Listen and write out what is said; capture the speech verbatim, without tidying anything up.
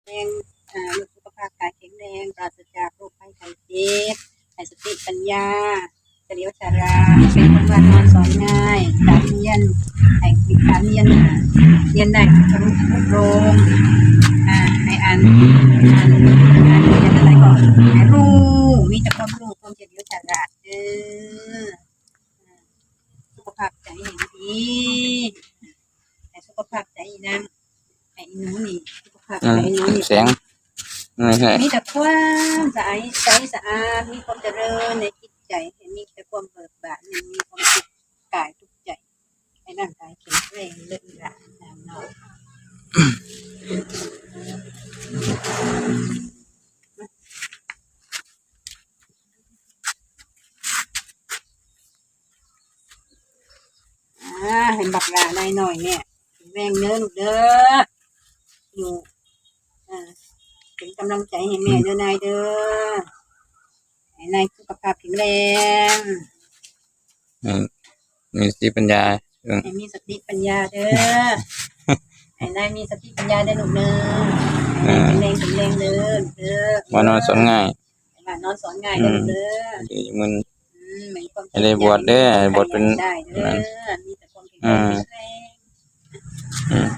รง อ่า สุขภาพกายแข็งแรง ปราศจากโรคภัยไข้เจ็บ ให้สติปัญญา เฉลียวฉลาด เป็นคนว่านอนสอนง่าย การเรียน ให้การเรียน อ่า เรียนได้ทะลุทะลวง อ่า ให้อ่าน อ่าน อ่านเรียนอะไรก็ให้รู้ มีแต่ความรู้ ความเฉลียวฉลาด เออ อ่า สุขภาพใจให้ดี ให้สุขภาพใจนาง ให้หนูนี่ สุขภาพ อ่า ใจหนูนี่ แสง นี่ฮะ มีแต่ความสะอาด ใสสะอาด มีความเจริญในจิตใจ ให้มีแต่ความเบิกบาน ให้มีความสุขกายทุกใจ ให้ร่างกายแข็งแรงเลิศหลานนางเนาะ อ่า ให้บักหลานายหน่อยเนี่ย แรงเด้อลูกเด้อ อยู่ อ่า เป็นกำลังใจให้แม่เด้อนายเด้อ ให้นายสุขภาพแข็งแรง อืม มีสติปัญญา อืม ให้มีสติปัญญาเด้อ ให้นายมีสติปัญญาเด้อลูกเด้อ ให้นายแข็งแรงแข็งแรงเด้อลูกเด้อ ว่านอนสอนง่าย ว่านอนสอนง่ายเด้อลูกเด้อ อืม ดีมึน อืม ให้ได้บวชเด้อ ให้บวชเป็น ได้เด้อ นั่น มีแต่ความแข็งแรง อืม แข็งแรง อืม